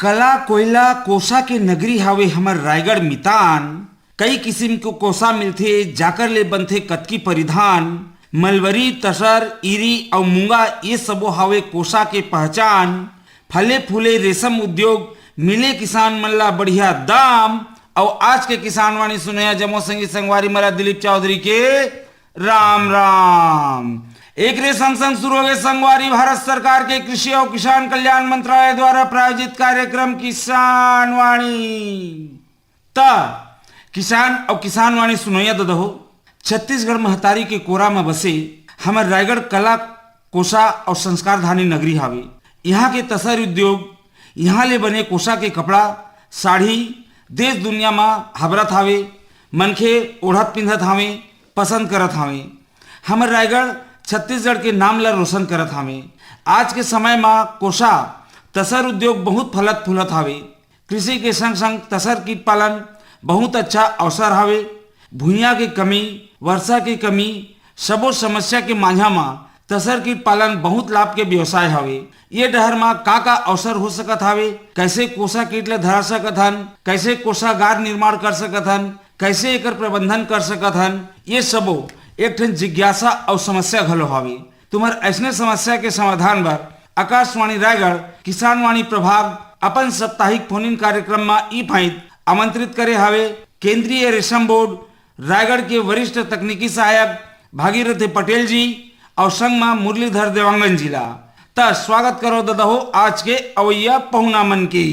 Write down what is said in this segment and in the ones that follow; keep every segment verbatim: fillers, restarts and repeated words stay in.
कला कोयला कोसा के नगरी हावे हमर रायगढ़ मितान। कई किसिम के कोसा मिलथे, जाकर ले बनथे कतकी परिधान। मलबरी, तसर, ईरी अउ मूंगा, ये सबो हावे कोसा के पहचान। फले फूले रेशम उद्योग, मिले किसान मन ला बढ़िया दाम। अउ आज के किसान वाणी सुनइया जम्मो संगी संगवारी मन ला दिलीप चौधरी के राम राम। एकरे संग संग शुरू होगे संगवारी भारत सरकार के कृषि अउ किसान कल्याण मंत्रालय द्वारा प्रायोजित कार्यक्रम किसान वाणी। त किसान अउ किसान वाणी सुनइया ददा हो, छत्तीसगढ़ महतारी के कोरा म बसे हमर रायगढ़ कला कोसा अउ संस्कार धानी नगरी हावे। इहाँ के तसर उद्योग, इहाँ ले बने कोसा के कपड़ा, साड़ी देश दुनिया म हबरत हावे। मनखे ओढ़त पिंधत हावे, पसंद करत हावे। हमर रायगढ़ छत्तीसगढ़ के नाम ल रोशन करत हावे। आज के समय म कोसा तसर उद्योग बहुत फलत फूलत हावे। कृषि के संग संग तसर कीट पालन बहुत अच्छा अवसर हावे। भुइयां के कमी, वर्षा के कमी, सबो समस्या के माझा म तसर कीट पालन बहुत लाभ के व्यवसाय हावे। ये डहर म का का अवसर हो सकत हावे, कैसे कोसा कीट ल धरा सकत हन, कैसे कोसागार निर्माण कर सकत हन, कैसे एकर प्रबंधन कर सकत हन, ये सबो एक ठन जिज्ञासा अउ समस्या घलो हावे। तुम्हर अइसने समस्या के समाधान बर आकाशवाणी रायगढ़ किसान वाणी प्रभाग अपन साप्ताहिक फोन इन कार्यक्रम म ई फाइद आमंत्रित करे हावे केंद्रीय रेशम बोर्ड रायगढ़ के वरिष्ठ तकनीकी सहायक भागीरथी पटेल जी अउ संग म मुरलीधर देवांगन जी ला। त स्वागत करो ददा हो आज के अवैया पहुना मन के।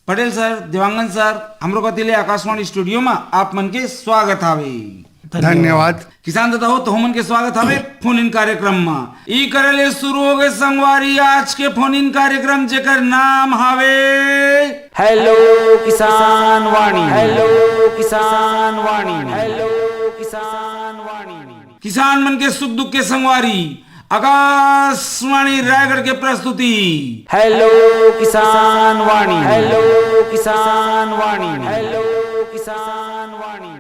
पटेल सर, देवांगन सर, हमरो कति ले आकाशवाणी स्टूडियो म आप मन के स्वागत हावे। धन्यवाद। किसान ददा हो, तोह मन के स्वागत हावे फोन इन कार्यक्रम म। ई करे ले शुरू होगे संगवारी आज के फोन इन कार्यक्रम, जेकर नाम हावे हेलो किसान वाणी। हेलो किसान वाणी। हेलो किसान वाणी। किसान मन के सुख दुख के संगवारी, आकाशवाणी रायगढ़ के प्रस्तुति। हेलो किसान वाणी। हेलो किसान वाणी। हेलो किसान वाणी।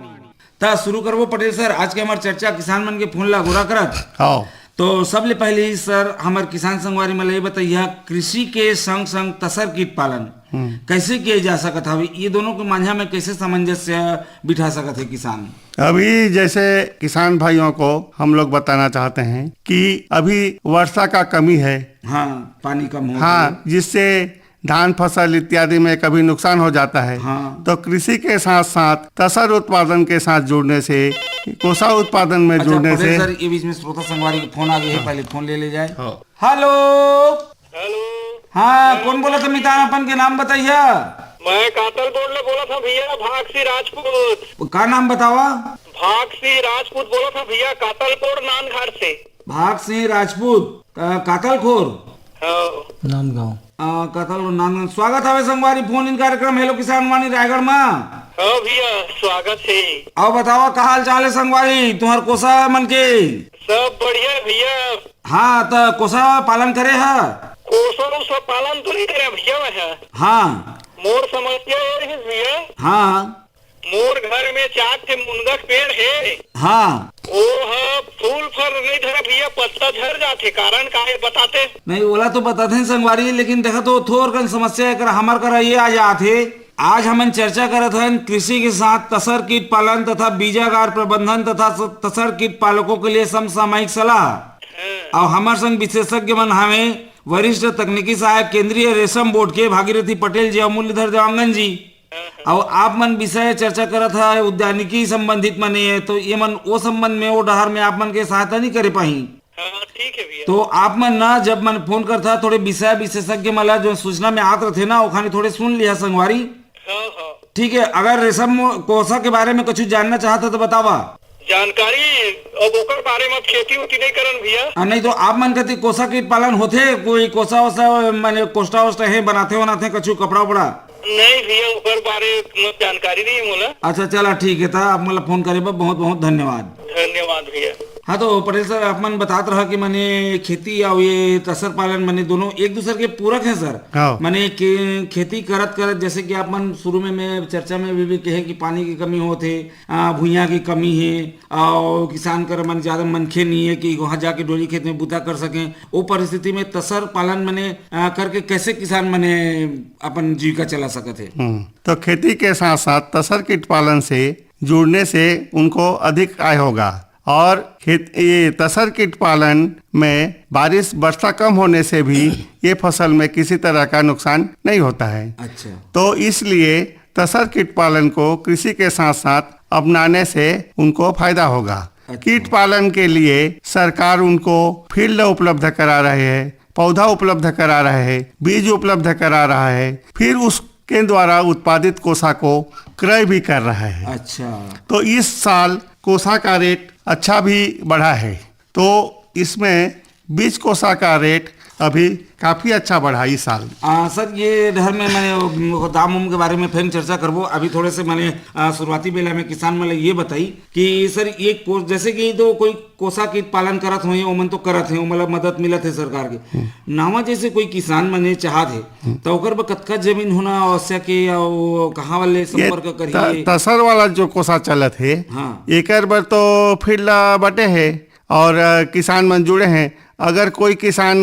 त शुरू करबो पटेल सर, आज के हमर चर्चा किसान मन के फोन ला अगोरा करत। हाँ। तो सबले पहले ही सर, हमर किसान संगवारी मन ला ये बताइए, कृषि के संग संग तसर कीट पालन हम्म। कैसे किए जा सकत हवे, ये दोनों के माझा में कैसे सामंजस्य बिठा सकत है किसान? अभी जैसे किसान भाइयों को हम लोग बताना चाहते हैं कि अभी वर्षा का कमी है। हाँ, पानी कम हो हाँ, गया। जिससे धान फसल इत्यादि में कभी नुकसान हो जाता है। हाँ। तो कृषि के साथ साथ तसर उत्पादन के साथ जुड़ने से, कोसा उत्पादन में अच्छा, जुड़ने पटेल से सर, ये बीच में श्रोता संगवारी के फोन आ गए है, हाँ। पहले फोन ले ले जाए। हाँ। हेलो। हेलो। हाँ, कौन बोला था मितान, अपन के नाम बताइया। मैं कातल बोर्ड ले बोला था भैया, भागसी राजपूत। का नाम बतावा? भागसी राजपूत बोला था भैया, कातल बोर्ड नानघाट से। भाग सिंह राजपूत, अ, कातलखोर। हाँ। नांदगांव। अ, कातलखोर नांदगांव। स्वागत हवे संगवारी फोन इन कार्यक्रम हेलो किसान वाणी रायगढ़ मा। हाँ भैया, स्वागत है। अउ बतावा का हाल चाल है संगवारी, तुम्हार कोसा मन के? सब बढ़िया है भैया। हाँ, त कोसा पालन करे हा? कोसा उसा पालन तो नहीं करे भैया मैं। हाँ। मोर समस्या ये है भैया। हाँ। मोर घर में चार ठे मुनगा के पेड़ हे। हाँ। ओ ह फूल फल नहीं धरे भैया, पत्ता झड़ जाथे, कारण का हे बताते? नहीं, ओला तो बताते हैं संगवारी, लेकिन देखा तो थोर कन समस्या एकर हमर करा ये आ जात हे। आज हमन चर्चा करत हन कृषि के साथ तसर कीट पालन तथा बीजागार प्रबंधन तथा स-, तसर कीट पालकों के लिए समसामयिक सलाह। हाँ। अउ हमर संग विशेषज्ञ मन हावे वरिष्ठ तकनीकी सहायक केंद्रीय रेशम बोर्ड के भागीरथी पटेल जी अउ मुरलीधर देवांगन जी। अउ आप मन विषय चर्चा करत हा उद्यानिकी संबंधित मने, तो ये मन ओ संबंध में, ओ डहर में आप मन के सहायता नहीं करे पाही। हाँ, ठीक है भैया। तो आप मन ना जब मन फोन करथा, थोड़े विषय विशेषज्ञ मन ला जो सूचना में आत रथे ना, ओखाने थोड़े सुन लिया संगवारी। हाँ, हाँ। ठीक है, अगर रेशम कोसा के बारे में कुछ जानना चाहता तो बतावा। जानकारी, अब ओकर बारे में खेती उती नहीं करन भैया। आ, नहीं तो आप मन कति कोसा कीट पालन होथे, कोई कोसा वोसा माने कोष्टा वोष्टा हे, बनाथे वनाथे कछु कपड़ा उपड़ा? नहीं भैया, ओकर बारे में जानकारी नहीं मोला। अच्छा, चला ठीक है, त आप मोला फोन करे बर बहुत बहुत धन्यवाद। धन्यवाद भैया। हाँ, तो पटेल सर, आप मन बतात रहा कि माने खेती और ये तसर पालन माने दोनों एक दूसर के पूरक हैं सर। हाँ। माने कि खेती करत करत, जैसे कि आप मन शुरू में मैं चर्चा में भी, भी कहे कि पानी की कमी होत हे, आ, भुइयां की कमी हे, और किसान कर मन ज्यादा मनखे नहीं है कि वहां जाके डोली खेत में बूता कर सकें। वो परिस्थिति में तसर पालन मने, आ, करके कैसे किसान मने अपन जीविका चला सकत हे? हम्म, तो खेती के साथ साथ तसर कीट पालन से जुड़ने से उनको अधिक आय होगा। और खेत, ये तसर कीट पालन में बारिश, वर्षा कम होने से भी ये फसल में किसी तरह का नुकसान नहीं होता है। अच्छा। तो इसलिए तसर कीट पालन को कृषि के साथ साथ अपनाने से उनको फायदा होगा। अच्छा। कीट पालन के लिए सरकार उनको फील्ड उपलब्ध करा रहे हैं, पौधा उपलब्ध करा रहे हैं, बीज उपलब्ध करा रहा है, फिर उसके द्वारा उत्पादित कोसा को क्रय भी कर रहा है। अच्छा। तो इस साल कोसा का रेट अच्छा भी बढ़ा है, तो इसमें बीज कोसा का रेट अभी काफी अच्छा बढ़ा इस साल। आ, सर, ये डहर में मैंने, उम, दाम उम के बारे में फिर चर्चा करबो। अभी थोड़े से मैंने, आ, शुरुआती बेला में किसान मन ल ये बताई कि सर, ये को-, जैसे कि तो कोई कोसा कीट पालन करत होही, ओमन तो करत हे, ओमन ल मदद मिलत हे सरकार के। हम्म। नावा जैसे कोई किसान मन ये चाहत हे, हम्म। तो ओकर बर कतका जमीन होना आवश्यक हे, अउ कहाँ वाले ये संपर्क त-, करिए? तसर वाला जो कोसा चलत हे, हाँ। एकर बर तो फील्ड बटे हे, और, अ, किसान मन जुड़े हैं। अगर कोई किसान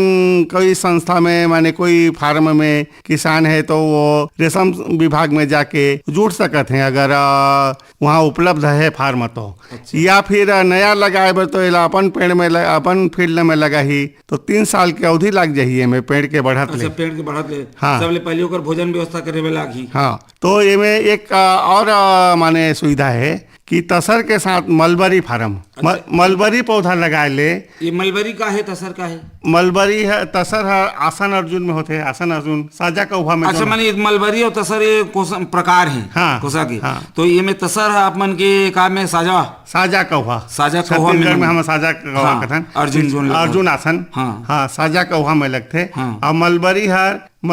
कोई संस्था में, माने कोई फार्म में किसान है, तो वो रेशम विभाग में जाके जुड़ सकत हैं, अगर, अ, वहाँ उपलब्ध है फार्म तो। अच्छा। या फिर, अ, नया लगाए बर तो एला अपन पेड़ में ल-, अपन फील्ड में लगाही, तो तीन साल के अवधि लाग जाही एमे पेड़ के बढ़त अच्छा, ले। पेड़ के बढ़त ले। हाँ। सबले पहले ओकर भोजन व्यवस्था करे बर लागही। हाँ, तो एमे एक, अ, और, अ, माने सुविधा है कि तसर के साथ मलबरी फार्म, म-, अच्छा। मलबरी पौधा लगाए ले। ये मलबरी का है, तसर का है? मलबरी है, तसर है, आसन अर्जुन में होथे, आसन अर्जुन, साजा कौहा में अच्छा, दोनों। माने ये मलबरी और तसर ये कोसा प्रकार है, हाँ, कोसा के। हाँ। तो ये में तसर है आप मन के का में साजा? साजा कौहा। साजा कौहा में छत्तीसगढ़ में हम हम साजा कौहा हाँ, कथन। अर्जुन जोन लगथे। अर्जुन आसन। हाँ। हाँ, साजा कौहा में लगथे। हाँ। और मलबरी हर म-,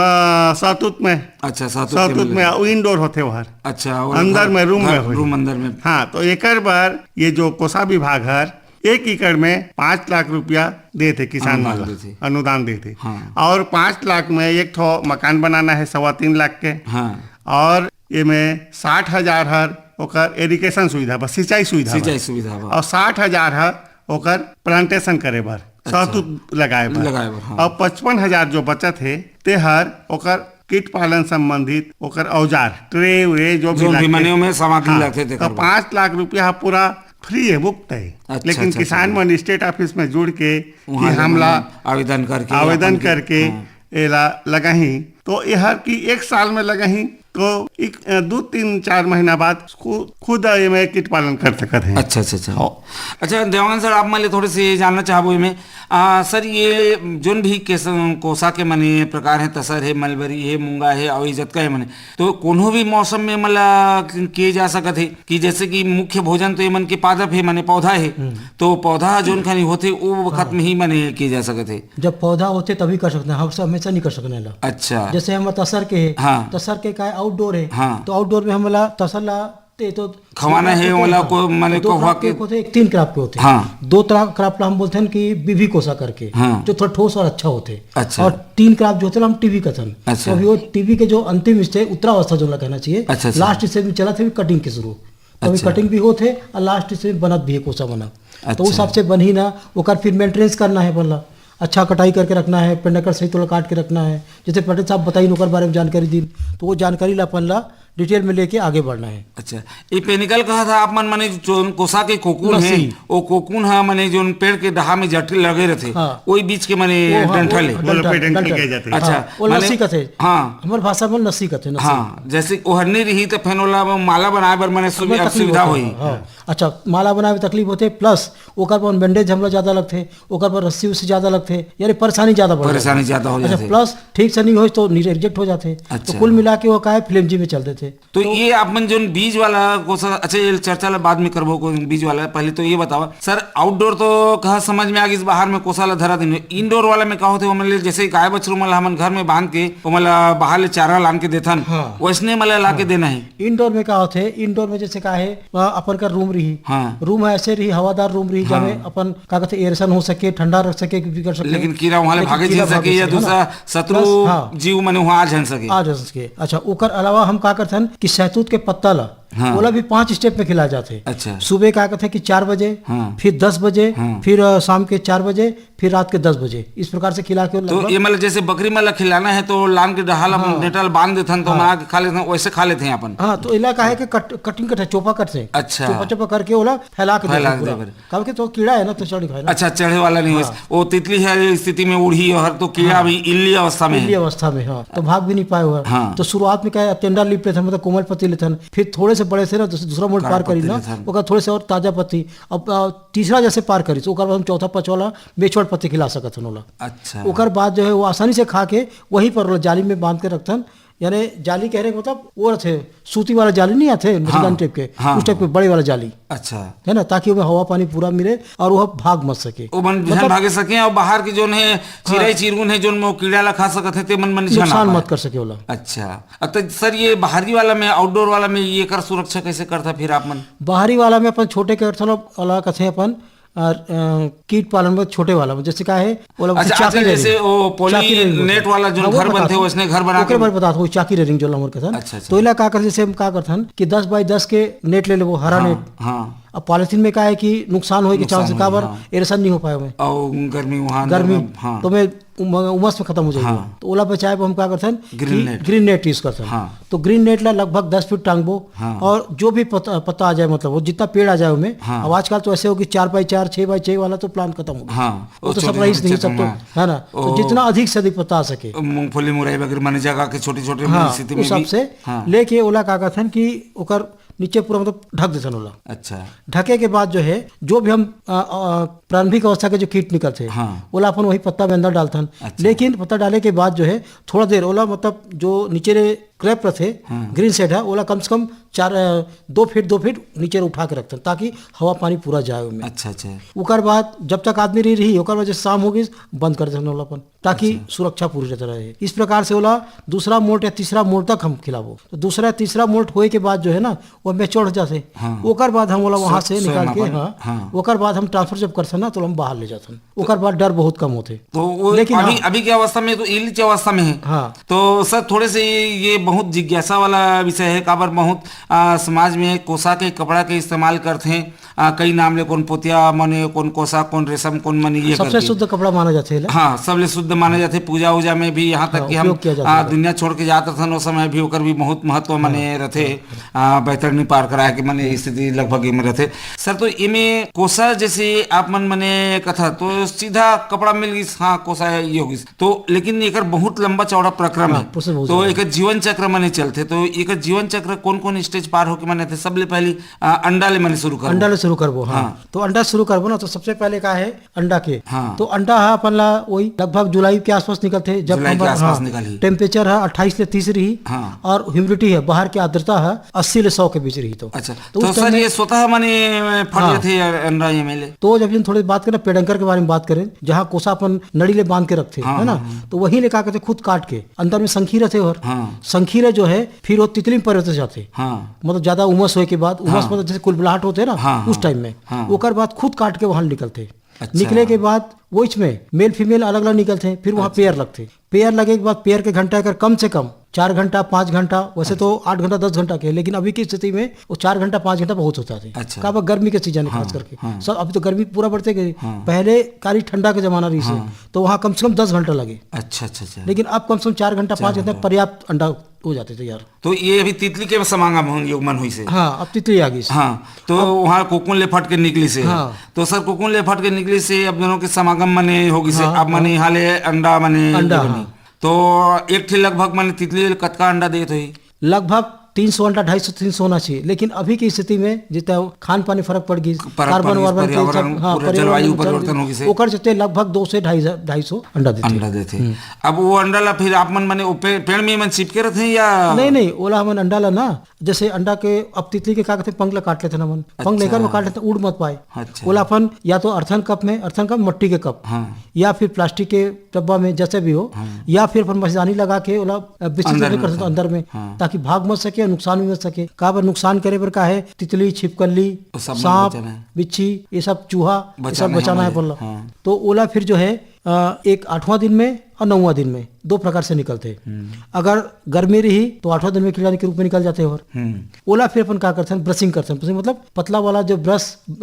सातुत में। अच्छा, सातुत के सातुत में, में। वो इंडोर होथे वो हर। अच्छा, वो अंदर घर, में, रूम घर, में होही। रूम अंदर में। हाँ, तो एकर बर ये जो कोसा विभाग हर एक एकड़ में पाँच लाख रुपया देथे किसान अनुदान मन ला, देथे। अनुदान देथे। हाँ। और पाँच लाख में एक ठो मकान बनाना है सवा तीन लाख के। हाँ। और ये में साठ हजार हर ओकर इरिगेशन सुविधा बा, सिंचाई सुविधा बा। सिंचाई सुविधा बा। और साठ हजार हर ओकर प्लांटेशन करे बर, अच्छा। शहतूत लगाए बर। लगाए बर, हाँ। और पचपन हजार जो बचत हे, ते हर ओकर कीट पालन संबंधित ओकर औजार, ट्रे व्रे, जो भी जोन भी लागथे। मने ओमे सामग्री हाँ, लगथे, तेकर तो बर। पाँच लाख रुपया ह पूरा फ्री है, मुफ्त है। अच्छा, लेकिन अच्छा, किसान अच्छा। मन स्टेट ऑफिस में जुड़ के वहाँ कि ले हमला मने आवेदन करके, आवेदन अपन के, करके हाँ। एला लगाही, तो एहर कि एक साल में लगाही, तो एक, अ, दो, तीन, चार महीना बाद खु-, खुद एमे कीट पालन कर सकत हे। अच्छा, अच्छा, अच्छा। हाँ। अच्छा, देवांगन सर, आप मन ले थोड़े से ये जानना चाहबो एमे, आ, सर, ये जोन भी केस-, कोसा के मने प्रकार हे, तसर हे, मलबरी हे, मूंगा हे, अउ ये जतका हे मने, तो कोनो भी मौसम में एमन ला किए जा सकत हे कि जैसे कि मुख्य भोजन तो एमन के पादप हे, माने पौधा हे, हम्म। तो पौधा जोन खानी होथे, वो वक्त हाँ। में ही माने किए जा सकत हे। जब पौधा होथे तभी कर सकते हैं, हम सब हमेशा नहीं कर सकते हैं ला। अच्छा। जैसे हम तसर के हे, हाँ। तसर के का है आउटडोर हे, हाँ। तो आउटडोर में हम ला तसर ला ते तो खवाना दो हे, क्रॉप के ओला होते हैं। को-, माने दो कोहवा क्रॉप के के होते हैं, एक तीन क्रॉप के होते हैं। हाँ। दो तरह क्रॉप ला हम बोलते हैं कि बीभी कोसा करके, हाँ। जो थोड़ा ठोस और अच्छा होते हैं। अच्छा। और तीन क्रॉप जो होते हैं हम टीवी कथन। अच्छा। तो अभी वो टीवी के जो अंतिम स्टेज उत्तरावस्था जो कहना चाहिए, अच्छा, अच्छा। लास्ट स्टेज में चला थे कटिंग के शुरू। तो अभी अच्छा। कटिंग भी होत हे और लास्ट से बनत भी है कोसा बना। तो अच्छा। उस हिसाब से बनही ना, ओकर फिर मेंटेनेंस करना है बोला, अच्छा कटाई करके रखना है, पेंडकर सही तोला काट के रखना है। जैसे पटेल साहब बताइन ओकर बारे में जानकारी दिन, तो वो जानकारी ला अपन ला डिटेल में लेके आगे बढ़ना है। अच्छा, ये पेनिकल कहा था आप मन माने जो कोसा के कोकून है, नसी। वो कोकून है माने जो पेड़ के डहा में जटिल लगे रहते, हाँ। वही बीच के माने वो हाँ, डंठल वो है। बोलो डंठल, पे डंठल डंठल। कह जाते हैं। अच्छा, हाँ, वो माने नसी कथे। हाँ। हमारे भाषा में नसी कथे, नसी। हाँ, जैसे ओहर नहीं रही तो फेन ओला माला बनाए बर माने सुवि-, हमें तकलीफ सुविधा होता है, होही। हाँ। अच्छा, माला बनाए में तकलीफ होते, प्लस ओकर पर बैंडेज हमला ज्यादा लगथे, ओकर पर रस्सी उस्सी ज्यादा लगथे, यानी परेशानी ज्यादा बढ़ परेशानी जाथे। ज्यादा हो अच्छा, जाथे। प्लस ठीक से नहीं होइस तो नीचे रिजेक्ट हो जाथे। तो अच्छा। कुल मिला के वो का है, फ्लेंजी में चल देथे। तो ये आप मन जोन बीज वाला कोसा, अच्छा, ये चर्चा ला बाद में करबो, कोई बीज वाला, पहले तो ये बतावा सर, आउटडोर तो कहा समझ में आ गई, बाहर में कोसा ला धरा दिन, इंडोर वाला में का होथे, ओमन ले जैसे गाय बछरू मन ला हमन घर में बांध के ओमन ला बाहर ले चारा लान के देथन, हाँ। वैसने मन ला ला के हाँ। देना है। इंडोर में का होथे, इंडोर में जैसे का है, अ, अपन का रूम रही, हाँ। रूम ऐसे रही, हवादार रूम रही, हाँ। जामे अपन का कहते एयरेशन हो सके, ठंडा रख सके, कुछ भी कर सके। लेकिन कीड़ा वहाँ ले लेकिन भागे कीड़ा झन सके भागे या झन सके, है ना? दूसरा शत्रु प्लस, हाँ। जीव मने वहाँ आ झन सके। आ जा सके। अच्छा, ओकर अलावा हम का करथन कि सहतूत के पत्ता ला, हाँ। ओला भी पांच स्टेप में खिलाए जाथे। अच्छा। सुबह का कहथे कि चार बजे, हाँ। फिर दस बजे, हाँ। फिर, अ, शाम के चार बजे, फिर रात के दस बजे, इस प्रकार से खिला के तो लगभग ये मतलब जैसे बकरी मन ला खिलाना है तो लान के डहा ला हाँ। नेटा ला बांध देथन तो हाँ। बना के खा लेथन, वैसे खा लेथे अपन। हाँ, तो एला का है कि कट, कटिंग करथे, चोपा करथे। अच्छा। चोपा, चोपा करके ओला फैला के फैला देथे के पूरा। दे बर। काबर के तो कीड़ा है ना, तो चढ़ खाए ना। अच्छा, चढ़े वाला नहीं हो। हाँ। वो तितली है स्थिति में उड़ी है, हर तो कीड़ा हाँ। भी इल्ली अवस्था में इल्ली है। अवस्था में, हाँ, तो भाग भी नहीं पाए हुआ। हाँ। तो शुरुआत में क्या है, तेंडा लीप लेथन, मतलब कोमल पत्ती लेथन, फिर थोड़े से बड़े से ना, जैसे दूसरा मोड़ काट पार करी पत्ती ना, लेथन। ओकर थोड़े से और ताजा पत्ती, अब, अ, तीसरा जैसे पार करी, तो ओकर बाद हम चौथा, पांचवा ला मेच्योर पत्ती खिला सकत हन ओला। अच्छा। ओकर बाद जो है वो आसानी से खा के वहीं पर ओला जाली में बांध के रखथन, यानी जाली कह रहे मतलब वो रथे, सूती वाला जाली नहीं आथे, हाँ, मच्छरदानी टाइप के, हाँ, उस टाइप के हाँ। बड़े वाला जाली, अच्छा। है ना, ताकि ओमे हवा पानी पूरा मिले और वह भाग मत सके। ओ मन झन मतलब भागे सके और बाहर के जोन है चिरई हाँ। चिरगुन है जोन में वो कीड़ा ला खा सकत है, ते मन मन झन आ नुकसान पाए। मत कर सके ओला। अच्छा, अब तो सर ये बाहरी वाला में, आउटडोर वाला में ये कर सुरक्षा कैसे करता फिर आप मन? बाहरी वाला में अपन छोटे के थोड़ा वाला कथे अपन और, अ, कीट पालन में छोटे वाला में जैसे का है, ओला अच्छा, चाकी आजकल रैलिंग। जैसे वो पॉली चाकी रैलिंग बोलथे। नेट वाला जो हाँ, वो घर बतात बनथे, हूँ। वैसने घर बना ओकरे के बर बतात हूँ, चाकी रैलिंग जो हमर कथन। अच्छा, अच्छा। तो एला का करथे, जैसे हम का करथन कि दस बाई दस के नेट ले लेबो, हरा हाँ, नेट। हाँ। अब पॉलीथीन में का है कि नुकसान होए के नुकसान चांस होए, काबर हाँ। एरेशन नहीं हो पाए ओमे। और गर्मी वहाँ गर्मी, अंदर में, हाँ। तो मैं उम-, उमस में खत्म हो जाएगी। हाँ। तो ओला बचाए बर हम का करथन ग्रीन कि नेट। ग्रीन नेट यूज़ करथन। हाँ। तो ग्रीन नेट ला लगभग दस फीट टांगबो हाँ। और जो भी पत्ता, पत्ता आ जाए, मतलब वो जितना पेड़ आ जाए ओमे। हाँ। अब आजकल तो ऐसे हो कि चार बाई चार, छः बाई छः वाला तो प्लांट खत्म हो गया। हाँ। वो वो तो सब छोटे रहीस छोटे नहीं, सब चक्र तो, में। है ना? तो वो जितना अधिक से अधिक पत्ता आ सके। मूंगफली, मुरई वगैरह माने जगह के छोटे-छोटे हाँ, स्थिति में उस हिसाब भी। से हाँ। लेके ओला का करथन कि ओकर नीचे पूरा मतलब ढक देथन ओला। अच्छा। ढके के बाद जो है, जो भी हम, अ, अ, प्रारंभिक अवस्था के जो कीट निकलथे, हाँ। ओला अपन वही पत्ता में अंदर डालथन। अच्छा। लेकिन पत्ता डाले के बाद जो है, थोड़ा देर ओला मतलब जो नीचे रे क्रैप रथे, हाँ। ग्रीन शेड है, ओला कम से कम चार, अ, दो फीट, दो फीट नीचे उठा के रखथन, ताकि हवा पानी पूरा जाए ओमे। अच्छा, अच्छा। ओकर बाद जब तक आदमी रही, रही, ओकर बाद जब शाम हो गई, बंद कर देथन ओला अपन, ताकि अच्छा। सुरक्षा पूरी रहता रहे। इस प्रकार से ओला दूसरा मोल्ट या तीसरा मोल्ट तक हम खिलाबो। तो दूसरा, तीसरा मोल्ट होए के बाद जो है ना, वो मैच्योर हो जाथे। हाँ। ओकर बाद हम ओला वहाँ सो-, से सोए निकाल के, मापन। हाँ, हाँ। ओकर बाद हम ट्रांसफर जब करथन ना, तो हम बाहर ले जाथन। ओकर बाद डर बहुत कम होथे। तो वो लेकिन अभी, हाँ। अभी की अवस्था में तो इल्ली की अवस्था में है। हाँ। तो सर, थोड़े से ये, ये बहुत जिज्ञासा वाला विषय है, काबर बहुत, आ, समाज में कोसा के कपड़ा के इस्तेमाल करथे, आ, कई नाम ले, कोन पोतिया मने, कोन कोसा, कोन रेशम, कोन मने, ये सबसे करके। शुद्ध कपड़ा माना जाथे एला। हाँ, सबले शुद्ध माना जाथे। पूजा उजा में भी, यहाँ तक हाँ, कि हम, उपयोग किया जाता आ, है। दुनिया छोड़ के जात रथन, उस समय भी ओकर भी बहुत महत्व मने हाँ। रथे। आ, बैतरणी पार कराए के मने स्थिति लगभग एमे रथे। सर, तो एमे कोसा जैसे आप मन मने कथा, तो सीधा कपड़ा मिल गिस, हाँ, कोसा ये हो गिस। तो लेकिन एकर बहुत लंबा चौड़ा प्रक्रम हाँ, है। प्रोसेस बहुत तो ज्यादा है। एकर जीवन चक्र मने चलथे, तो एकर जीवन चक्र कोन-कोन स्टेज पार होके मने थे? सबले पहली, आ, अंडा ले मने शुरू करबो। अंडा ले शुरू करबो, हाँ। हाँ। तो अंडा शुरू करबो ना, तो सबसे पहले का है, अंडा के। हाँ। तो अंडा ह अपन ला वही लगभग जुलाई के आसपास निकलथे, जब जुलाई के हमर, आसपास हाँ, निकलही। टेम्परेचर ह अट्ठाईस ले तीस रही हाँ। और ह्यूमिडिटी है, बाहर की आर्द्रता है अस्सी ले सौ के बीच रही तो। अच्छा, तो तो उस टाइम सर, में ये स्वतः माने फट हाँ। जाथे यार अंडा ये मेले? तो जब हम थोड़ी बात करें पेडंकर के बारे में बात करें, जहाँ कोसा अपन नड़ी ले बांध के रखथे, हाँ, है ना? हाँ, हाँ। तो वही ले का करथे, खुद काट के, अंदर में संखी रहथे ओहर। हाँ। संखी ले जो है, फिर वो तितली में परिवर्तित हो जाथे। हाँ। मतलब ज्यादा उमस होए के बाद, उमस हाँ। मतलब जैसे कुलबुलाहट होथे ना, हाँ, उस हाँ। टाइम में। हाँ। ओकर बाद खुद काट के वहाँ निकलथे। अच्छा। निकले के बाद वो इसमें मेल फीमेल अलग-अलग निकलथे, फिर वहाँ अच्छा। पेयर लगथे। पेयर लगे के बाद पेयर के घंटा एकर कम से कम चार घंटा, पाँच घंटा, वैसे तो अच्छा। आठ घंटा, दस घंटा के, लेकिन अभी की स्थिति में वो चार घंटा, पाँच घंटा बहुत होता है। अच्छा। काबर गर्मी के सीजन है हाँ, खास करके। हाँ। सब, अभी तो गर्मी पूरा बढ़ते गए। हाँ। पहले कारी ठंडा के जमाना रही से, हाँ। तो वहाँ कम से कम दस घंटा लगे। अच्छा, अच्छा, अच्छा। लेकिन अब कम से कम चार घंटा, चार पाँच घंटा घंटा। पर्याप्त अंडा हो जाते तैयार। तो ये अभी तितली के समागम होंगे, मन हुई से। हाँ, अब तितली आ गई से। हाँ, तो अब वहाँ कोकुन ले फट के निकली से। हाँ। तो सर, कोकुन ले फट के निकली से, अब दोनों के समागम मने हो गई से, हाँ, अब मने हाँ। यहाँ ले अंडा मने अंडा, ये बनी। हाँ। तो एक ठे लगभग मने तितली कतका अंडा देत होही? लगभग तीन सौ अंडा, ढाई सौ, तीन सौ होना चाहिए, लेकिन अभी की स्थिति में जितना खान पान में फर्क पड़ गई, फर्क पड़ कार्बन गई, वार्बन के पर्यावरण, सब, हाँ, पूरा पर्यावरण जलवायु सब चल परिवर्तन हो गई से। ओकर चलते लगभग दो से ढाई, ढाई सौ अंडा देथे। अंडा देथे। हम्म। अब वो अंडा ला फिर आप मन, माने, वो पे-, पेड़ में मन चिपके रहते हैं या? नहीं, नहीं, ओला हमन अंडा ला ना, जैसे अंडा के, अब तितली के का कहते हैं, पंख ला काट लेते ना मन, पंख अच्छा। लेकर वो काट लेते, उड़ मत पाए। अच्छा। ओला अपन या तो अर्थन कप में, अर्थन कप, मट्टी के कप, हाँ। या फिर प्लास्टिक के डब्बा में, जैसे भी हो, हाँ। या फिर अपन मच्छरदानी लगा के ओला, अ, बिस्तर अंदर जैसे में कर सकते हो, रखो। अंदर में, हाँ। ताकि भाग मत सके और नुकसान भी मत सके। काबर नुकसान करे बर का है, तितली, छिपकली, वो सब मन सांप, बचाना है। बिच्छी, ये सब चूहा, ये बचाना सब है बचाना है हमारे। अपन ला। हाँ। तो ओला फिर जो है, अ, एक आठवां दिन में और नौवां दिन में दो प्रकार से निकलते हैं। हम्म। अगर गर्मी रही तो आठवां दिन में कीड़ा के रूप में निकल जाते हैं। और हम्म। ओला फिर अपन का करते हैं, ब्रशिंग करते हैं। ब्रशिंग मतलब पतला वाला जो ब्रश, अ,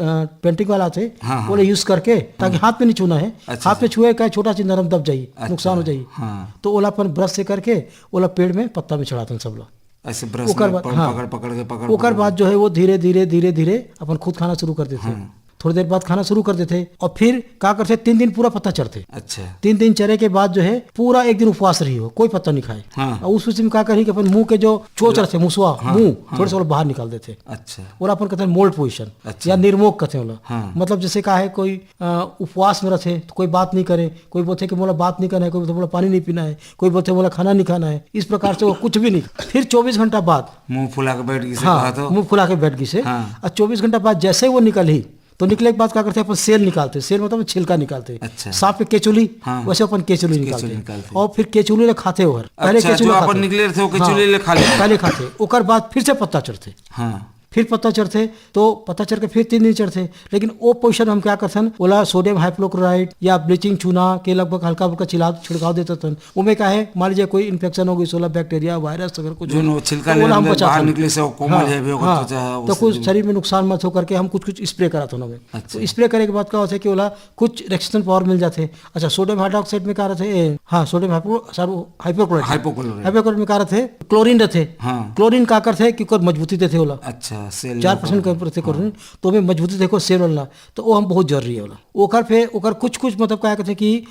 पेंटिंग वाला आते, हाँ, हाँ। ओला यूज़ करके, ताकि हाँ। हाथ में नहीं छूना है। अच्छा, हाथ में अच्छा। छुए का छोटा सी नरम दब जाई, अच्छा, नुकसान हो जाई। हाँ। तो ओला अपन ब्रश से करके ओला पेड़ में पत्ता में चढ़ाते हैं सब लोग। ऐसे ब्रश ओकर में बाद, प-, हाँ। पकड़, पकड़ के, पकड़, ओकर पकड़ बाद के। जो है वो धीरे, धीरे, धीरे, धीरे अपन खुद खाना शुरू कर देते हैं। हाँ। थोड़ी देर बाद खाना शुरू कर देते हैं और फिर का करते हैं, तीन दिन पूरा पत्ता चढ़ते। अच्छा। तीन दिन चरे के बाद जो है पूरा एक दिन उपवास रही हो, कोई पत्ता नहीं खाए। हाँ। और उस, उस में का करी कि अपन मुंह के जो चोच ल-, रहते, मुसवा, हाँ, मुंह हाँ। थोड़े से ओला बाहर निकाल देते। अच्छा। ओला अपन कहते हैं मोल्ड पोजीशन अच्छा। या निर्मोक कहते हैं ओला। हाँ। मतलब जैसे का है कोई, अ, उपवास में रहते तो कोई बात नहीं करे, कोई बोलते कि मोला बात नहीं करना है, कोई बोलते मोला पानी नहीं पीना है, कोई बोलते मोला खाना नहीं खाना है। इस प्रकार से वो कुछ भी नहीं। फिर चौबीस घंटा बाद मुंह फुला के बैठ गई से हाँ, कहा तो। मुंह फुला के बैठ गई से। हाँ। और चौबीस घंटा बाद जैसे ही वो निकली, तो निकले के बाद का करते हैं, अपन सेल निकालते, सेल मतलब छिलका निकालते। अच्छा। सांप के केचुली, हाँ। वैसे अपन केचुली केचुली निकालते। निकालते। और फिर केचुली ले खाते हो हर। पहले अच्छा, केचुली जो खाते। अपन निकले रहते, वो केचुली हाँ। ले खा लेते। पहले खाते, ओकर बाद फिर से पत्ता चढ़ते। हाँ। फिर पत्ता चढ़ते, तो पत्ता चढ़ के फिर तीन दिन चढ़ते, लेकिन वो पोजीशन हम क्या करथन, ओला सोडियम हाइपोक्लोराइड या ब्लीचिंग चूना के लगभग हल्का फुल्का छिला, छिड़काव देते थन। ओमे का है, मान लीजिए कोई इन्फेक्शन हो गई, ओला बैक्टीरिया, वायरस अगर कुछ जो हो, नो छिलका तो ओला हम ले बचा बाहर थन। निकले से वो कोमल हाँ, है, भी ओकर हाँ। त्वचा है, तो उससे कुछ भी शरीर में नुकसान मत हो करके हम कुछ कुछ स्प्रे कराथन ओमे। अच्छा। तो स्प्रे करे के बाद का होथे कि ओला कुछ रिलैक्सेशन पावर मिल जाथे। अच्छा, सोडियम हाइड्रोक्साइड में का रथे? ए, हाँ, सोडियम हाइपो-, सारू-, हाइपोक्लोराइड। हाइपोक्लोराइड। हाइपोक्लोराइड में का रथे? क्लोरीन रथे। हाँ। क्लोरीन का करथे कि ओकर मजबूती देथे ओला। अच्छा, सेल चार परसेंट ला। का रथे हाँ। क्लोरीन, तो ओमे मजबूती देखो सेल वाला, तो वो हम बहुत जरूरी है ओला। ओकर पे, ओकर कुछ, कुछ मतलब का कहथे कि, अ,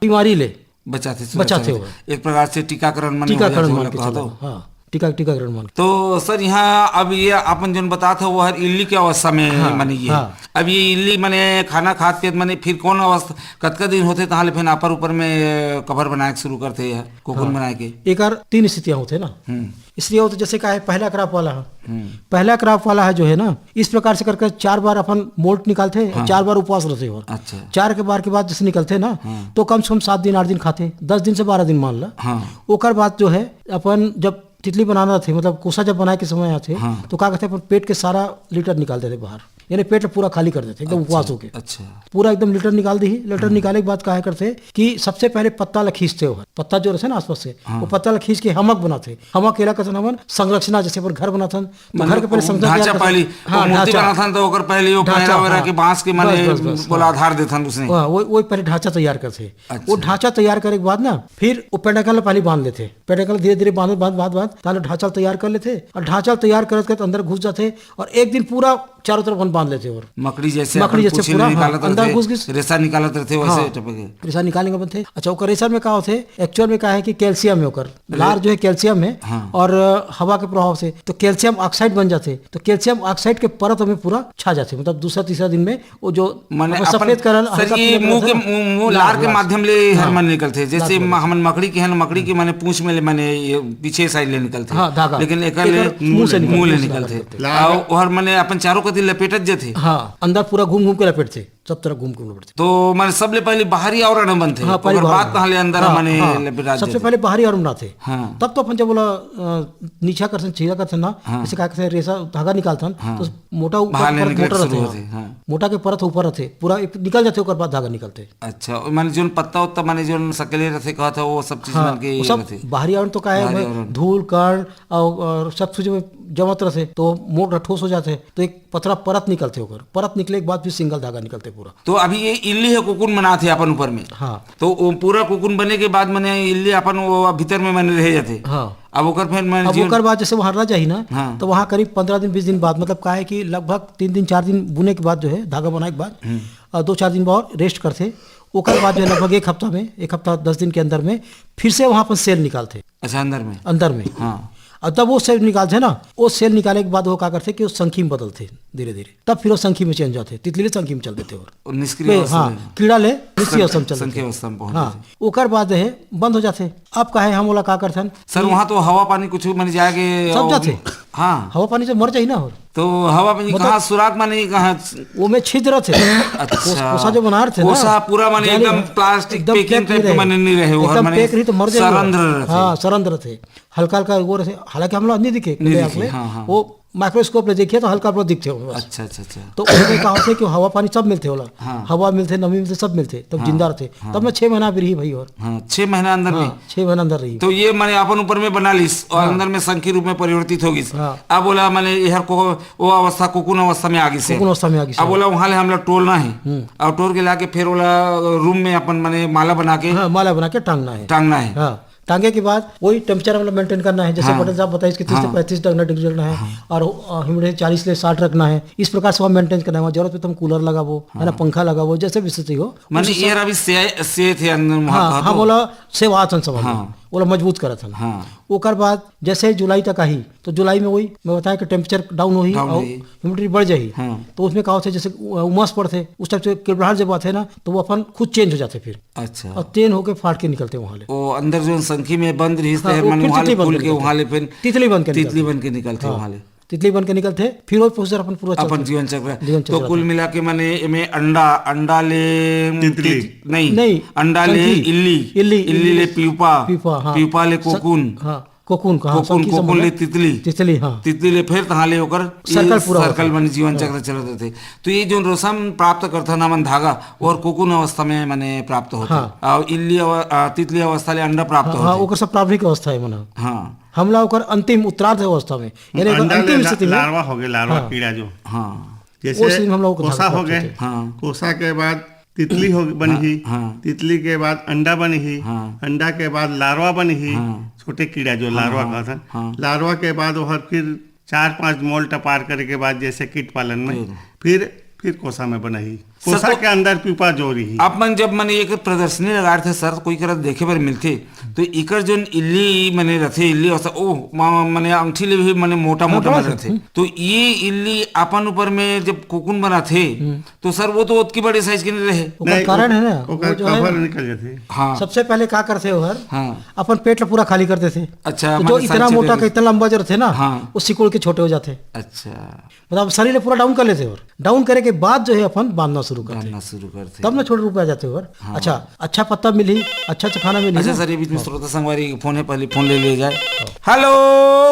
बीमारी ले बचाथे, सुरक्षा बचाथे देथे। ओला। एक प्रकार से टीकाकरण माने हो टीकाकरण जाथे मान ओला के कहा चलो, तो। हाँ। टीका-, टीकाकरण मान। तो सर, यहाँ अब ये अपन जोन बतात हो, वो हर इल्ली के अवस्था में हाँ, माने ये। हाँ। अब ये इल्ली माने खाना खात पियत माने फिर कौन अवस्था, कतका दिन होथे तहाँ ले फिर ऊपर ऊपर में कवर बनाए के शुरू करथे या कोकुन हाँ। बनाए के? एकर तीन स्थितियाँ होथे ना। हम्म। इसलिए होथे जैसे का है पहला क्रॉप वाला है। हम्म। पहला क्रॉप वाला है जो है ना, इस प्रकार से करके चार बार अपन मोल्ट निकालथे, हाँ। चार बार उपवास रहथे और अच्छा। चार के बार के बाद जैसे निकलथे ना, हाँ। तो कम से कम सात दिन, आठ दिन खाथे, दस दिन से बारह दिन मान ला। हाँ। ओकर बाद जो है अपन जब तितली बनाना रथे, मतलब कोसा जब बनाए के समय आथे, हाँ। तो का कहथे, अपन पेट के सारा लिटर निकाल देथे बाहर, यानी पेट पूरा खाली कर देथे, एकदम अच्छा, उपवास होके। अच्छा। पूरा एकदम लिटर निकाल देही। लिटर हम्म। निकाले के बाद का है करथे कि सबसे पहले पत्ता ला खींचथे ओहर, पत्ता जो रथे ना आसपास से, हाँ। वो पत्ता ला खींच के हमक बनाथे। हमक एला कथन हमन संरचना, जैसे अपन घर बनाथन, तो माने घर के पहले वो संरचना ढांचा तैयार करथन। पहली, हाँ, वो मूर्ति ढांचा। बनाथन तो ओकर पहले वो ढांचा, पहला वगैरह हाँ। के बांस के माने बस, बस, बस, ओला हाँ। आधार देथन उसने। हाँ, वो, वो पहले ढांचा तैयार करथे। अच्छा। वो ढांचा तैयार करे के बाद ना, फिर वो पेंडाकल ला पहले बांध लेथे। पेंडाकल धीरे-धीरे बांधत, बांधत, बांधत, ताले ढांचा तैयार कर लेथे और ढांचा तैयार करत, करत अंदर घुस जाथे और एक दिन पूरा चारों तरफ अपन बांध लेथे। और मकड़ी जैसे मकड़ी अपन जैसे पूछी पूरा, निकालत हाँ, अंदर रहथे, घुस गिस। रेशा निकालत रहथे, वैसे हाँ। टपक के। रेशा निकाले के बनथे। अच्छा, ओकर रेशा में का होथे? एक्चुअल में का है कि कैल्शियम है ओकर, अरे। लार जो है कैल्शियम है हाँ। और हवा के प्रभाव से तो कैल्शियम ऑक्साइड बन जाथे। तो कैल्शियम ऑक्साइड के परत में पूरा छा जाथे, मतलब दूसरा तीसरा दिन में वो जो माने अपन अपन सफेद कलर, सर, हल्का ये पीला मुंह के, कलर, मुंह, मुंह लार, लार के लार। माध्यम ले हर हाँ। माने निकलथे। जैसे लार म-, वाला। हमन मकड़ी के हन, मकड़ी के माने पूंछ में ले, माने ये पीछे साइड ले निकलथे। हाँ, धागा। लेकिन एकर ले एकर मुंह मुंह से ले, निकलथे, मुंह ले मुंह से निकलथे। निकलथे। लार। अउ ओहर माने अपन चारों कति लपेटत जथे। हाँ, अंदर पूरा घूम घूम के लपेटथे, सब तरफ घूम घूम लपेटथे। तो माने सबले पहले बाहरी आवरण बनथे, हाँ, पहले ओकर बाहर बाद में। तहाँ ले अंदर हाँ, माने हाँ। लपेटा सबसे देथे। पहले बाहरी आवरण बनाथे। हाँ। तब तो अपन जब ओला, अ, नीचा करथन, छीला करथन ना, हाँ। जैसे का कहथे, रेशा धागा निकालथन, हाँ। तो मोटा ऊपर बाहर ले परत निकले मोटा शुरू रहथे, होथे, हाँ। हाँ। मोटा के परत ऊपर रहथे, पूरा एक निकल जाथे, ओकर बाद धागा निकलथे। अच्छा, ओ माने जोन पत्ता उत्ता माने जोन सकेले रहथे, कहत हे, वो सब चीज हाँ, मन के वो ये सब रहथे। बाहरी आवरण तो का है, बाहरी मैं आवरण। धूल, कण और, और सब चीज में जमत रहथे, तो मोट ठोस हो जाथे, तो एक पतरा परत निकलथे ओकर। परत निकले के बाद फिर सिंगल धागा निकलथे पूरा। तो अभी ये इल्ली ह कोकुन बनात हे अपन ऊपर में। हाँ। तो वो पूरा कोकुन बने के बाद माने इल्ली अपन वो भीतर में माने रह जाथे। हाँ। अब ओकर फिर माने अब जीवन ओकर बाद जैसे वहाँ रह जाही ना, हाँ। तो वहाँ करीब पन्द्रह दिन, बीस दिन बाद, मतलब का है कि लगभग तीन दिन, चार दिन बुने के बाद जो है, धागा बनाए के बाद, हम्म। अ, दो चार दिन बाद रेस्ट करथे। ओकर बाद जो है लगभग एक हफ्ता में, एक हफ्ता दस दिन के अंदर में फिर से वहाँ अपन सेल निकालथे। अच्छा, अंदर में? अंदर में। हाँ। अउ तब वो सेल निकालथे ना, वो सेल निकाले के बाद वो का करथे कि वो संखी में बदलथे धीरे-धीरे। तब फिर वो संखी में चेंज होथे, तितली ले संखी में चल देथे। और निष्क्रिय पे-, अवस्था हाँ, में। कीड़ा ले निष्क्रिय संख-, अवस्था में चल संखी देथे। अवस्था में पहुंच हाँ, जाथे। ओकर बाद हे बंद हो जाथे। अब का हे, हम ओला का करथन सर, कि वहाँ तो हवा पानी कुछ माने जाके सब और जाथे। हाँ। हवा पानी से मर जाही ना हो। तो हवा पानी मतलब कहाँ, सुराख माने कहाँ? वो में छिद्र रथे। अच्छा। कोस-, कोसा जो बना रथे ना, कोसा पूरा माने जाली एकदम ना, प्लास्टिक एकदम पैकिंग पैक टाइप नहीं के रहे। माने नहीं रहे, वो एकदम हर माने पैक रही तो मर जाही। सरंध्र रथे। हाँ, सरंध्र रथे। हल्का हल्का वो रथे, हालांकि हम लोग नहीं दिखे, नहीं खुले दिखे, आँख ले। हाँ, हाँ। वो माइक्रोस्कोप ले देखिए तो हल्का हल्का दिखथे वो बस। अच्छा, अच्छा, अच्छा। तो उसमें का होथे कि हवा पानी सब मिलथे ओला। हाँ। हवा मिलथे, नमी मिलथे, सब मिलथे, तब हाँ, जिंदा रथे। हाँ। तब ना छह महीना भी रही भाई और। हाँ, छह महीना अंदर हाँ, में। छह महीना अंदर रही। तो ये माने अपन ऊपर में बना लिस और हाँ। अंदर में संखी रूप में परिवर्तित हो गिस। हाँ। अब ओला माने एहर को, वो अवस्था, कोकून अवस्था में आ गिस हे। कोकून अवस्था में आ गिस हे। अब ओला वहाँ ले हमला टोलना हे। हम्म। और टोल के लाके फिर ओला रूम में अपन माने माला बना के हाँ, माला बना के टांगना हे। टांगना हे। हाँ। टांगे के बाद वही टेम्परेचर हम लोग मेंटेन करना हे, जैसे हाँ। पटेल साहब बताइस कि तीस से हाँ। पैंतीस रखना, डिग्री रखना हे हाँ। और, अ, ह्यूमिडिटी चालीस ले साठ रखना हे। इस प्रकार से वहाँ मेंटेन करना हे। वहाँ जरूरत पे तो हम कूलर लगाबो, है ना, हाँ। पंखा लगाबो, जैसे भी स्थिति हो। माने उस हिसाब एयर अभी से, से थे अंदर वहाँ हाँ, का हाँ, तो बोला सेवा आसन समझ लो। हाँ। बोला मजबूत करत हन। हाँ। ओकर बाद जैसे जुलाई तक आही, तो जुलाई में वही मैं बताया कि टेम्परेचर डाउन होही डाउन और होही। ह्यूमिडिटी बढ़ जाही। हाँ। तो उसमें का होथे, जैसे उ-, उमस पड़थे, उस टाइप से किड़बड़ाहट जब आथे ना, तो वो अपन खुद चेंज हो जाथे फिर। अच्छा। और तेन होके फाट के निकलथे वहाँ ले। वो अंदर जो संखी में बंद रहिस हाँ, तेहर वो मन फिर वहाँ ले तितली बन फूल के के निकलथे। वहाँ ले फिर तितली बन के तितली निकलथे। बन के निकलथे हाँ। वहाँ ले। तितली बन के निकलथे, फिर वो प्रोसेसर अपन पूरा अपन चलथे। जीवन चक्र। जीवन चक्र तो कुल रहथे। मिला के माने एमे अंडा, अंडा ले तितली। तित-, नहीं, नहीं, अंडा ले संखी। इल्ली, इल्ली, इल्ली इल्ली ले ले प्यूपा, प्यूपा, हाँ। प्यूपा ले स-, कोकून। हाँ। कोकून का, हाँ, कोकून, संखी कोकून समझ ले लो। तितली। तितली, हाँ। तितली ले फिर तहाँ ले ओकर ये सर्कल पूरा सर्कल होता है। बने जीवन हाँ। चक्र चलत रहथे। तो ये जो रेशम प्राप्त करथन हमन धागा, और कोकून अवस्था में माने प्राप्त होथे। हाँ। और इल्ली अव-, आ, तितली अवस्था ले अंडा प्राप्त हाँ, हाँ, होथे। ओकर सब प्रारंभिक अवस्था हे मना। हाँ। हमला ओकर अंतिम उत्तरार्ध अवस्था में, यानी ओकर अंडा ले अंतिम ला-, स्थिति में। लार्वा हो गए, लार्वा हाँ। कीड़ा जो। हाँ। जैसे वो स्थिति में हम लोग को कोसा धागा हो प्राप्त गए। होथे। हाँ। कोसा के बाद तितली हो बनही, हाँ, हाँ। तितली के बाद अंडा बनही, हाँ। अंडा के बाद लार्वा बनही, हाँ। छोटे कीड़ा जो हाँ, लार्वा हाँ, कहथन। हाँ। लार्वा के बाद ओहर फिर चार पांच मोल्ट पार करे के बाद जैसे कीट पालन में फिर। फिर, फिर कोसा में बनही। सर, कोसा तो के अंदर प्यूपा जो रही। आप मन जब मन एक प्रदर्शनी लगा रहे थे सर, कोई करा देखे बर मिलथे, तो इकर जोन इल्ली मने रथे, इल्ली अवस्था, ओ, मा-, मने अंगठी ले भी मने मोटा, मोटा मोटा मने से, रथे। हम्म। तो ये इल्ली अपन ऊपर में जब कोकून बनाथे, हम्म। तो सर, वो तो ओतकी बड़े साइज के नहीं रहे। ओकर नहीं, कारण ओ-, है ना, ओकर वो जो है कवर ना। निकल जाथे। हाँ। सबसे पहले का करथे ओहर? हाँ। अपन पेट ला पूरा खाली कर देथे। अच्छा, तो जो मतलब इतना साइज मोटा छोटे का, इतना लंबा जो रहथे ना, हाँ। वो सिकुड़ के छोटे हो जाथे। अच्छा। मतलब शरीर ला पूरा डाउन कर लेथे और डाउन करे के बाद जो है अपन बांधना शुरू करथे। बांधना शुरू करथे। तब ना छोटे रूप में आ जाथे ओहर। हाँ। अच्छा, अच्छा पत्ता मिलही, अच्छा अच्छा खाना मिलही अच्छा ना। सर, ये बीच में हाँ। श्रोता संगवारी के फोन है, पहले फोन ले लिया जाए। हाँ। हेलो।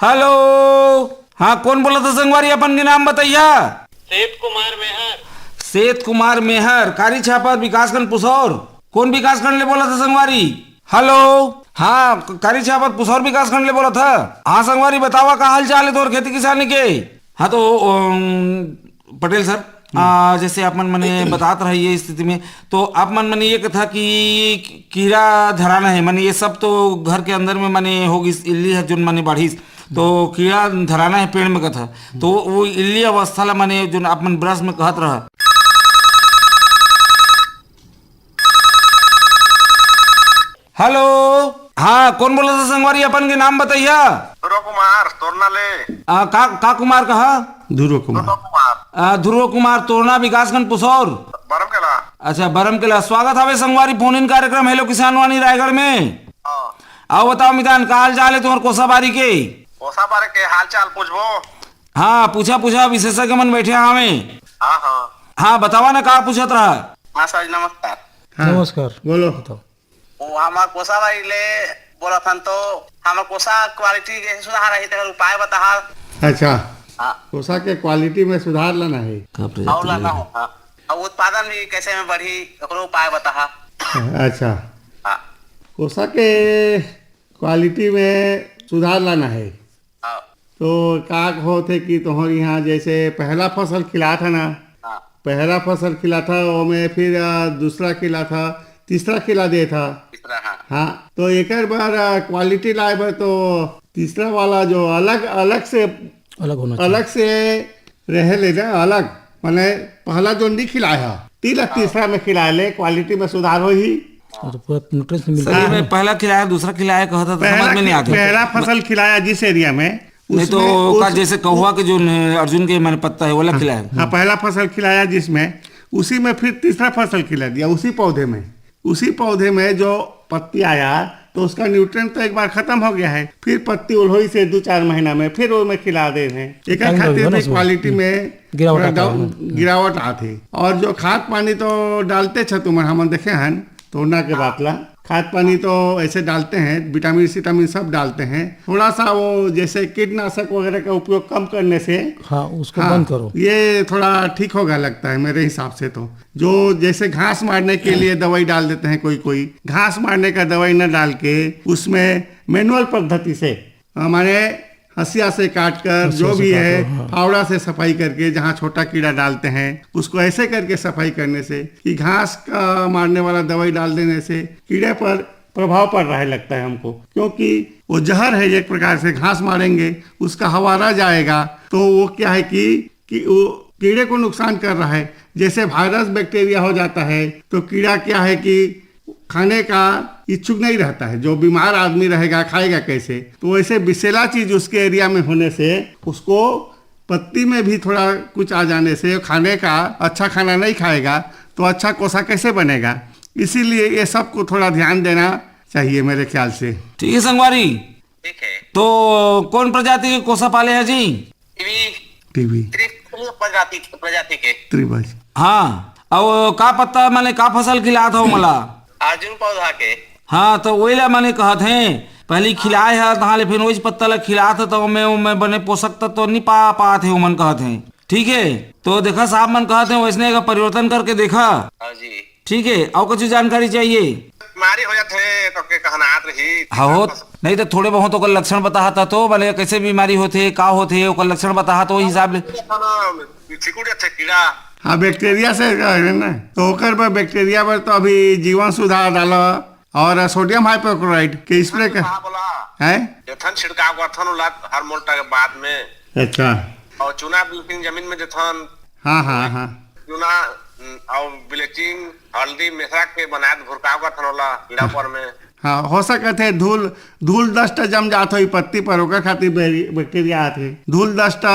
हेलो, हाँ, कौन बोलत हे संगवारी? अपन के नाम बताइया। सेठ कुमार मेहर। सेठ कुमार मेहर, कारी छापर, विकासखंड पुसौर। कौन विकासखंड ले बोलत हे संगवारी? हेलो, हाँ, क-, कारी छापर पुसौर विकासखंड ले बोलत हे। हाँ संगवारी, बतावा का हाल चाल हे तोर खेती किसानी के? हाँ तो, अम, पटेल सर, हम्म। आ, जैसे आप मन मने बतात रहे ये स्थिति में, तो आप मन मने ये कथा कि कीड़ा धराना है, माने ये सब तो घर के अंदर में माने हो गिस, इल्ली है जोन माने बाढ़िस, तो कीड़ा धराना है पेड़ में कथा, तो वो इल्ली अवस्था ला माने जोन आप मन ब्रश में कहत रहा। हेलो, हाँ, कौन बोलत हे संगवारी? अपन के नाम बताइया। ध्रुव कुमार, तोरना ले। आ, का, का कुमार कहा? ध्रुव कुमार। ध्रुव कुमार। आ, ध्रुव कुमार, तोरना, विकासखंड पुसौर। बरम केला। अच्छा, बरम केला। स्वागत हवे संगवारी, फोन इन कार्यक्रम हेलो किसान वाणी रायगढ़ में। हाँ। आओ बताओ मितान, का हाल चाल हे तुम्हार कोसा बारी के? कोसा बारी के हाल चाल पूछबो? हाँ, पूछा, पूछा, विशेषज्ञ मन बैठे हवे। हाँ, हाँ। हाँ, बतावा ना, का पूछत रहा? हाँ सर, नमस्कार। हाँ, नमस्कार। बोलो। बताओ। वो हमर कोसा बारी ले बोलत हन, तो हमर कोसा क्वालिटी के सुधार रही, तेकर उपाय बताहा। अच्छा। हाँ। कोसा के क्वालिटी में सुधार लाना है। का प्रजाति और लाना ले? हो, हाँ। और उत्पादन भी कैसे में बढ़ी, ओकरो उपाय बताहा। अच्छा। हाँ। कोसा के क्वालिटी में सुधार लाना है। हाँ। तो का होथे कि तोहर यहाँ जैसे पहला फसल खिलात हे ना, हाँ। पहला फसल खिलात हे, ओमे फिर, आ, दूसरा खिलात हे, तीसरा खिला देत हे। तीसरा, हाँ। हाँ, तो एकर बर, आ, क्वालिटी लाए बर तो तीसरा वाला जो अलग, अलग से, अलग होना चाहिए। अलग से रहे ले ना, अलग, माने पहला जो नहीं खिलाए हे, तिला हाँ। तीसरा में खिलाए ले, क्वालिटी में सुधार होही। वो तो पूरा न्यूट्रिएंट्स मिलता सही है। में पहला खिलाया, दूसरा खिलाया, कहता तो समझ पहला में नहीं खि-, आता। पहला फसल खिलाया जिस एरिया में, नहीं तो उसमें का उस जैसे कहुआ के जो न-, अर्जुन के माने पत्ता है, वो वाला खिलाया। हाँ, पहला फसल खिलाया जिसमें, उसी में फिर तीसरा फसल खिला दिया, उसी पौधे में, उसी पौधे में जो पत्ती आया, तो उसका न्यूट्रिएंट तो एक बार खत्म हो गया है, फिर पत्ती उल्होई से दो चार महीना में फिर वो में खिला दे रहे हैं। एकर टाइम खातिर लगेगा ना भी उसमें। क्वालिटी में गिरावट थोड़ा आता है। डाउन, गिरावट आत है। और जो खाद पानी तो डालते छ तुमन, हमन देखे हन तोड़ना के बाद ला, खाद पानी तो ऐसे डालते हैं, विटामिन सिटामिन सब डालते हैं। थोड़ा सा वो जैसे कीटनाशक वगैरह का उपयोग कम करने से हाँ, उसको हाँ, बंद करो। ये थोड़ा ठीक होगा लगता है मेरे हिसाब से। तो जो जैसे घास मारने के लिए दवाई डाल देते हैं कोई कोई, घास मारने का दवाई न डाल के उसमें मैनुअल पद्धति से, हमारे हंसिया से काट कर, हंसिया जो से भी काट है, कर, हाँ। फावड़ा से सफाई करके जहाँ छोटा कीड़ा डालते हैं, उसको ऐसे करके सफाई करने से कि घास का मारने वाला दवाई डाल देने से कीड़े पर प्रभाव पड़ रहा है लगता है हमको, क्योंकि वो जहर है एक प्रकार से। घास मारेंगे, उसका हवा रह जाएगा, तो वो क्या है कि कि वो कीड़े को नुकसान कर रहा है। जैसे वायरस बैक्टीरिया हो जाता है, तो कीड़ा क्या है कि खाने का इच्छुक नहीं रहता है, जो बीमार आदमी रहेगा, खाएगा कैसे? तो वैसे विषैला चीज उसके एरिया में होने से उसको पत्ती में भी थोड़ा कुछ आ जाने से खाने का, अच्छा खाना नहीं खाएगा, तो अच्छा कोसा कैसे बनेगा? इसीलिए ये सबको थोड़ा ध्यान देना चाहिए मेरे ख्याल से। ठीक है संगवारी, ठीक है। तो कौन प्रजाति के कोसा पाले है जी? टीवी। टीवी। त्रिस्तरीय प्रजाति, प्रजाति के। त्रिभुज। हाँ, अउ का पत्ता माने का फसल खिलात हो मला? अर्जुन पौधा के। हाँ, तो वही ला माने कहत हैं, पहली खिलाए है, तहाँ ले फिर वही पत्ता ला खिलात है, तो ओमे, ओमे बने पोषक तत्व नहीं पा पात है, ओमन कहत हैं। ठीक है, तो देखा साहब मन कहत हैं, वैसने का परिवर्तन करके देखा। हाँ जी। ठीक है, अउ कुछ जानकारी चाहिए? बीमारी हो जाथे, तो के कहनात रही। हाँ, हो, नहीं तो थोड़े बहुत ओकर लक्षण बताहा त तो, भले कैसे बीमारी होथे, का होथे, ओकर लक्षण बताहा त, ओ हिसाब ले। सिकुड़ जाथे कीड़ा। हाँ, बैक्टीरिया से है ना, तो ओकर बर, बैक्टीरिया बर तो अभी जीवन सुधार डालो और सोडियम हाइपोक्लोराइड के स्प्रे कर। हाँ, बोला। हैं? जथन छिड़काव करथन ओला हर मोल्टा के बाद में। अच्छा। और चूना बिल्कुल जमीन में जथन। हाँ, हाँ, हाँ। चूना, उम, और ब्लीचिंग, हल्दी मिश्रा के बनाए भुरकाव करथन ओला कीड़ा पर में। हाँ, हो सकत हे धूल, धूल डस्ट जम जात होही पत्ती पर, ओकर खातिर बैरी-, बैक्टीरिया आत हे। धूल डस्ट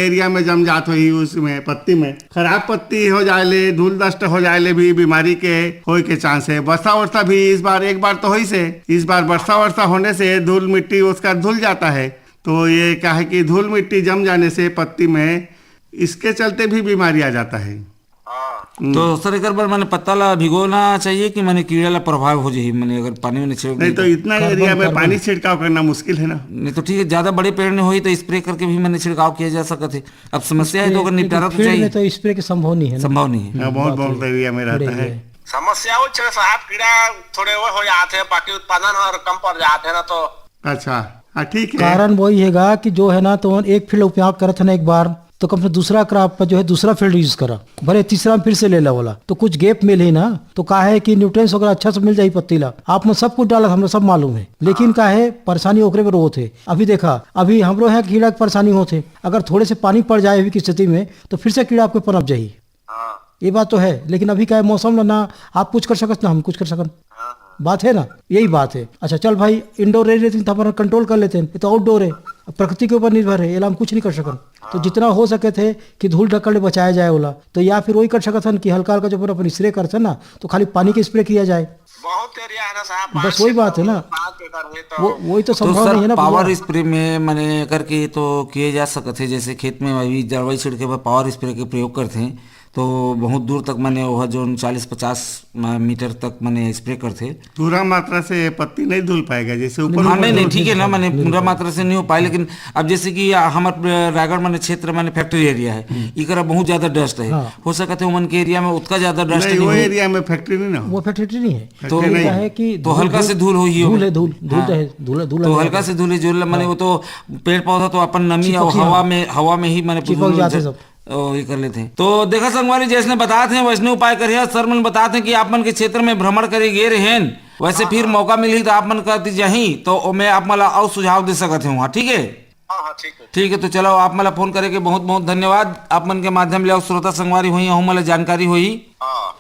एरिया में जम जात होही उसमें, पत्ती में। खराब पत्ती हो जाए ले, धूल डस्ट हो जाए ले भी बीमारी के होए के चांस हे। वर्षा वर्षा भी इस बार, एक बार तो होइस हे, इस बार वर्षा वर्षा होने से धूल मिट्टी उसका धुल जाता है। तो ये क्या है कि धूल मिट्टी जम जाने से पत्ती में, इसके चलते भी बीमारी आ जाता है। हाँ। हम्म। तो सर, एकर बर माने पत्ता ला भिगोना चाहिए कि माने कीड़ा ला प्रभाव हो जाही, माने अगर पानी वानी छिड़क नहीं, देही तो तो? इतना कार्बन, एरिया में कार्बन। पानी छिड़काव करना मुश्किल है ना। नहीं तो ठीक है, ज्यादा बड़े पेड़ नहीं होही तो स्प्रे करके भी माने छिड़काव किया जा सकत है। अब समस्या है तो अगर निपटारा तो फील्ड चाहिए। में तो स्प्रे के संभव नहीं है ना। संभव नहीं है। हाँ, बहुत, बात बहुत ये एरिया में बड़े रहता है। एरिया है। समस्या वो छे साहब, कीड़ा थोड़े वो हो जाते हैं, बाकी उत्पादन और कम पड़ जाते हैं ना, तो अच्छा, हाँ, ठीक है। कारण वही हैगा कि जो है ना, तो एक फील्ड उपयोग करत है ना एक बार, तो कम से दूसरा क्रॉप पर जो है दूसरा फील्ड यूज़ करा, भले तीसरा में फिर से ले ला वाला, तो कुछ गैप मिलही ना, तो का है कि न्यूट्रिएंट्स वगैरह अच्छा से मिल जाही पत्ती ला। आप में सब कुछ डालत, हमरा सब मालूम है, लेकिन का है परेशानी ओकरे पर होत है। अभी देखा, अभी हमरो यहाँ कीड़ा के परेशानी होत है, अगर थोड़े से पानी पड़ जाए अभी की स्थिति में तो फिर से कीड़ा आपके पनप जाही। हाँ। ये बात तो है, लेकिन अभी का है मौसम ना, ना आप कुछ कर सकत ना हम कुछ कर सकन। हाँ, हाँ। बात है ना, यही बात है। अच्छा चल भाई, इंडोर रह लेते हैं तो अपन कंट्रोल कर लेते हैं, ये तो आउटडोर है, अब प्रकृति के ऊपर निर्भर है, ये ला हम कुछ नहीं कर सकन। तो हाँ। जितना हो सके थे कि धूल ढक्कड़ ले बचाया जाए ओला, तो या फिर वही कर सकत हन कि हल्का हल्का जो अपन, अपन स्प्रे करते हैं ना, तो खाली पानी के स्प्रे किया जाए। बहुत एरिया है ना साहब, बस पाँच वही एकड़ बात है ना। पाँच एकड़ है तो वो, वही तो तो संभव सर, नहीं है ना पावर भैया। स्प्रे में माने करके तो किए जा सकत है, जैसे खेत में अभी दवाई छिड़के बर पावर स्प्रे के प्रयोग करते हैं, तो बहुत दूर तक माने वह जो चालीस पचास मीटर तक माने स्प्रे करते। पूरा मात्रा से पत्ती नहीं धुल पाएगा, जैसे ऊपर हाँ, ऊपर नहीं, नहीं, धुल ठीक है ना, माने नहीं पूरा धुल मात्रा से नहीं हो पाए, लेकिन अब जैसे कि आ, हमर, अ, रायगढ़ माने क्षेत्र माने फैक्ट्री एरिया है, इकरा बहुत ज्यादा डस्ट है। हाँ। हो सकत है उमन के एरिया में उतना ज्यादा डस्ट नहीं, नहीं वो हो। एरिया में फैक्ट्री नहीं ना हो। वो फैक्ट्री नहीं है। तो फैक्ट्री नहीं क्या है। है कि तो धूल, हल्का धूल, से धूल होही धूल होगी। है, धूल, धूल हाँ। तो है, धूल, धूल तो है। हल्का से धूल ही जो ल-, माने हाँ। वो तो पेड़ पौधा तो अपन नमी चिपक और गया। हवा में, हवा में ही माने चिपक जाते हैं सब। ओ, ये कर लेते हैं। तो देखा संगवारी, जैसने बतात हैं वैसने उपाय करिया। सर मन बतात हैं कि आप मन के क्षेत्र में भ्रमण करे गए रहेन, वैसे फिर मौका मिलही तो आप मन करती जाही तो ओमे आप मन ला अउ सुझाव दे सकत हैं वहाँ, ठीक है? हाँ, हाँ, ठीक है। ठीक है, तो चलो आप मन ला फोन करे के बहुत बहुत धन्यवाद। आप मन के माध्यम ले अउ श्रोता संगवारी होही, अहू मन ला जानकारी होही। हाँ।